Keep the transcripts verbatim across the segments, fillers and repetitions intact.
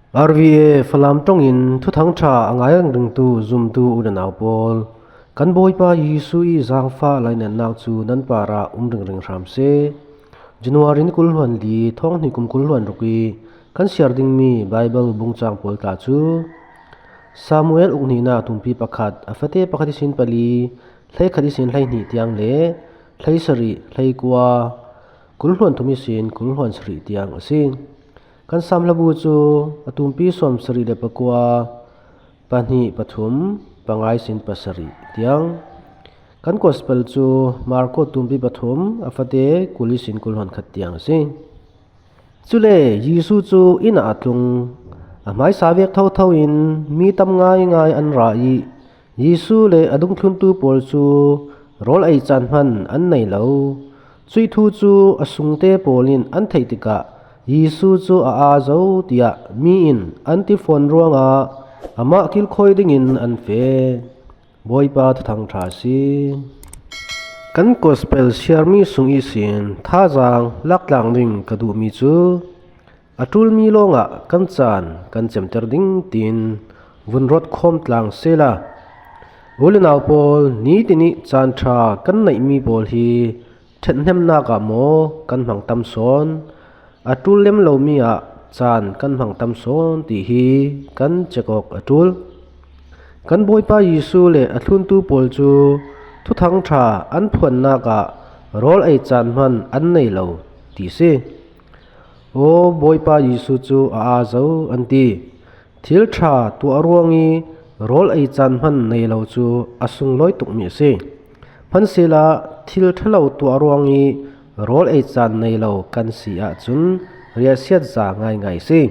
R V A Falam ṭawngin Thuthang ṭha a ngai ringringtu zumtu u le nau pawl, kan Bawipa Jesu i zangfah lainatnak cu nan parah um ringring hram seh. January ni kul hluan li, thawng hnih kum kul hluan ruk i kan siar dingmi Baibal bungcang pawl tla cu Samuel ukhnihnak tumpi pakhat, a fate pakhat ihsin pali, hleikhat ihsin hleihnih tiang le hleisarih, hleikua, kul hluan thum ihsin kul hluan sarih tiang a si. Kan Saam hlabu cu a tumpi sawm sarih le pakua, pahnih pathum, panga ihsin pasarih tiang. Kan Gospel cu Marko tumpi pathum, a fate kul ihsin kul hluan khat tiang a si. Cule Jesu cu inn ah a tlung. A hmaisa vek thotho in mi tam ngaingai an ra i Jesu le a dungthluntu pawl cu rawl ei caan hman an nei lo. Cuih thu cu a sungte pawl in an theih tikah Jesu cu a aa zo, tiah mi in an ti fawn ruangah amah kilkhawi dingin an feh. Bawipa Thuthang ṭha a si. Kan Gospel siarmi sung ihsin thazaang laktlang ding ka duhmi cu a ṭulmi lawngah kan caan kan cemter ding tiin vun rawt khawm tlang sehla, u le nau pawl, nitin ih caan ṭha kan neihmi pawl hi ṭhathnemnak ah maw kan hmang tam sawn? A ṭul lem lomi ah caan kan hmang tam sawn ti hi kan cek awk a ṭul. Kan Bawipa Jesu le a thluntu pawl cu Thuthang ṭha an phuannak ah rawl ei caan hman an nei lo ti si. Aw, Bawipa Jesu cu a aa zo, an ti. Thil ṭha tuah ruang i rawl ei caan hman nei lo cu a sunglawi tukmi a si. Hmansehla thil ṭhalo tuah ruang i rawl ei caan nei lo kan si ahcun riahsiat za ngaingai a si.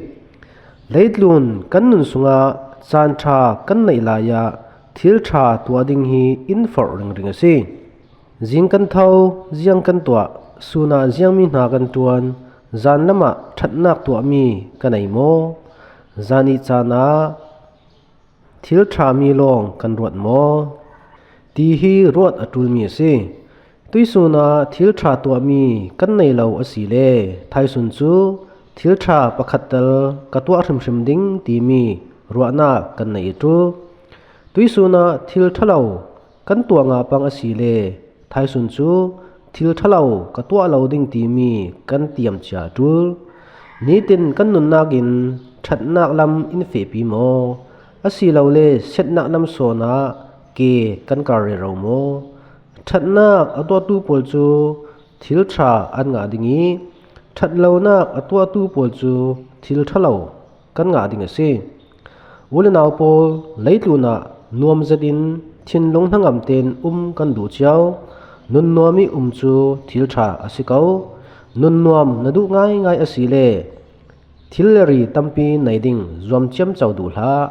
Leitlun kan nun sungah caan ṭha kan neih lai ah thil ṭha tuah ding hi in forh ringring a si. Zing kan tho, ziang kan tuah, sun ah ziangmi hna kan ṭuan, zan lamah ṭhatnak tuahmi ka nei maw? Zan ih caan ah thil ṭhami lawng kan ruat maw? Ti hi ruat a ṭulmi a si. Tuihsun ah thil ṭha tuahmi kan nei lo a si le, thaisun cu thil ṭha pakhat tal ka tuah hrimhrim ding timi ruahnak kan nei a ṭul. Tuihsun ah thil ṭhalo kan tuah ngah pang a si le, thaisun cu thil ṭhalo ka tuah lo ding timi kan tiam cia a ṭul. Nitin kan nunnak in ṭhatnak lam in fehpi maw? Asilole setnak lam sawn ah ke kan kar rero maw? Ṭhatnak a tuahtu pawl cu thil ṭha an ngah ding i, ṭhat lonak a tuahtu pawl cu thil ṭhalo kan ngah ding a si. U le nau pawl, leitlun ah nuam zetin thinlung hnangam tein um kan duh cio. Nunnuam i um cu thil ṭha a si ko. Nunnuam na duh ngaingai a si le thil le ri tampi nei ding zuam ciamco duh hlah.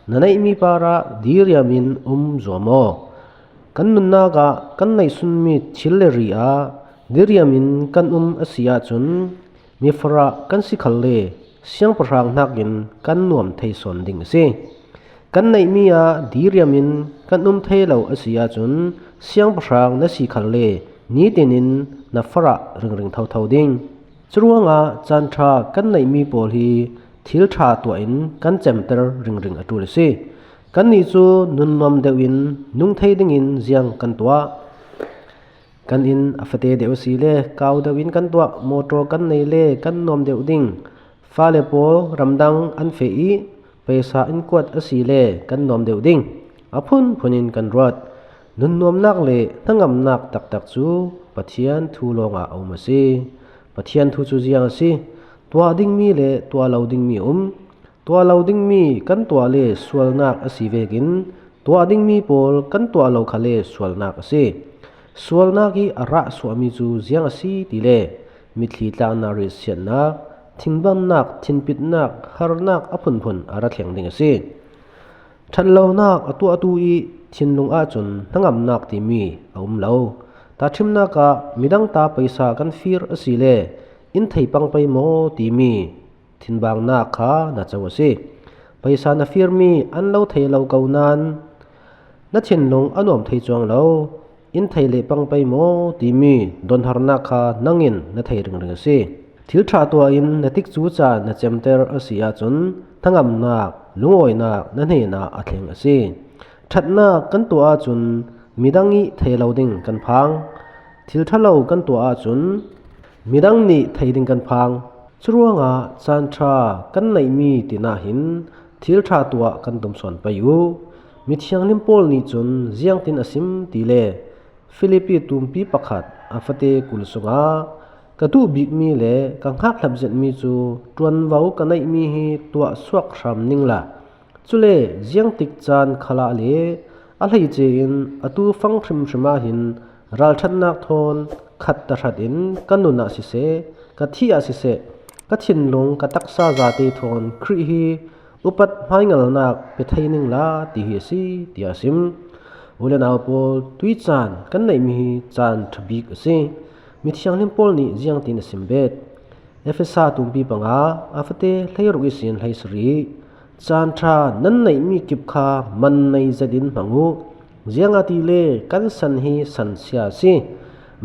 Na neihmi parah diriam in um zuam aw. Kan nunnak ah kan neihsunmi thil le ri ah diriam in kan um a si ahcun, mifarah kan si khalle siangpahrang hnakin kan nuam thei sawn ding a si. Kan neihmi ah diriam in kan um thei lo a si ahcun, siangpahrang na si khalle nitin in na farah ringring thotho ding. Curuangah caan ṭha kan neihmi pawl hi thil ṭha tuah in kan cemter ringring a ṭul a si. Kannih cu nunnuam deuh in nung thei dingin ziang kan tuah? Kan inn a fate deuh a si le, kau deuh in kan tuah, motor kan nei le kan nuam deuh ding. Fale pawl ramdang an feh i, pesa in kuat a si le kan nuam deuh ding. A phunphun in kan ruat. Nunnuamnak le hnangamnak taktak cu Pathian thu lawngah a um a si. Pathian thu cu ziang a si? Tuah dingmi le tuah lo dingmi a um. Tuah lo dingmi kan tuah le sualnak a si vekin, tuah dingmi pawl kan tuah lo khal le sualnak a si. Sualnak i a rah suahmi cu ziang a si ti le, mitthli tlaknak ritsiatnak, thingbangnak, thinpitnak, harnak a phunphun a ra thleng ding a si. Ṭhat lonak a tuahtu i thinlung ahcun hnangamnak timi a um lo. Tahṭhimnak ah midang ta pesa kan fir a si le in thei pang pei maw timi thinbangnak kha na co a si. Pesa na firmi an lo thei lo ko nain na thinlung a nuam thei cuang lo. In thei le pang pei maw timi donharnak kha nangin na thei ringring a si. Thil ṭha tuahin na tikcu caan na cemter a si ahcun, hnangamnak, lungawinak na hnenah a thleng a si. Ṭhatnak kan tuah ahcun midang ih thei lo ding kan phang. Thil ṭha lo kan tuah ahcun midang nih thei ding kan phang. Curuangah caan ṭha kan neihmi tinah hin thil ṭha tuah kan tum sawn pei uh. Mithianghlim Paul nih cun ziangtin a sim tile, Filipi tumpi pakhat a fate kul sungah, ka duh bikmi le ka hngakhlap zetmi cu ṭuanvo ka neihmi hi tuah suak hram ningla, cule ziangtik caan khalah le a hleice in atu fang hrimhrim ah hin ralṭhatnak thawn khat tahratin ka nun ah siseh, ka thih ah siseh, ka thinlung, ka taksa zate thawn Khrih hi upat hmaingalnak pe thei ningla ti hi a si, tiah a sim. U le nau pawl, tuih caan kan neihmi hi caan ṭha bik a si. Mithianghlim Paul nih ziangtin a sim bet. Efesa tumpi panga a fate hleiruk ihsin hleisarih, caan ṭha nan neihmi kip kha man nei zetin hmang uh. Ziangahtile kan san hi sansia a si.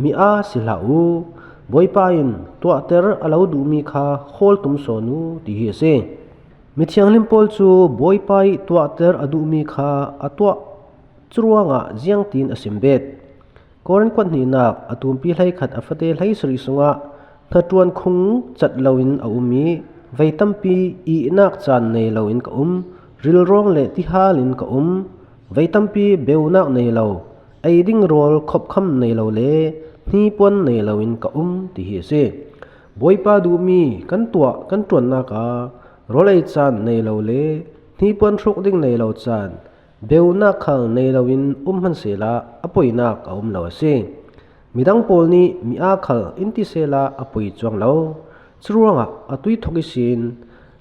Mi aa si hlah uh. Bawipa in tuahter a lo duhmi kha hawl tum sawn uh, ti hi a si. Mithianghlim Paul cu Bawipa ih tuahter a duhmi kha a tuah. Curuangah ziangtin a sim bet. Korin kuat hnihnak a tumpi hleikhat a fate hleisarih sungah hnaṭuan khung cat loin a um ih, vei tampi ihnak caan nei loin ka um, rilrawng le tihal in ka um, vei tampi beunak nei lo, ei ding rawl khopkham nei lo le hnipuan nei loin ka um, ti hi a si. Bawipa duhmi kan tuah kan ṭuannak ah rawl ei caan nei lo le hnipuan hruk ding nei lo caan, beunak khal nei loin um hmansehla a poinak a um lo a si. Midang pawl nih mi aa khal in ti sehla a poi cuang lo. Curuangah atu ih thok ihsin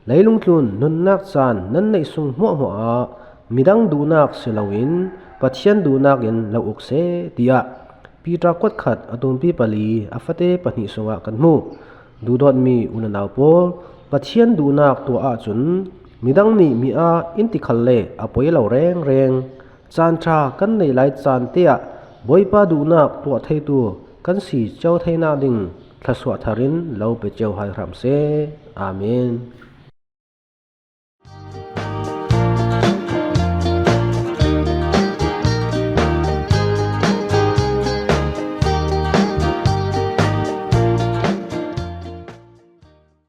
leilungtlun nunnak caan nan neih sung hmuahhmuah ah midang duhnak si loin Pathian duhnak in lo uk seh, tiah Piter kuat khat a tumpi pali a fate pahnih sungah kan hmu. Duhdawtmi u le nau pawl, Pathian duhnak tuah ahcun midang nih mi aa in ti khalle a poi lo rengreng. Caan ṭha kan neih lai caan te ah Bawipa duhnak tuah theitu kan si cio theinak ding thlasuah thar in lo pe cio hai hram seh. Amen.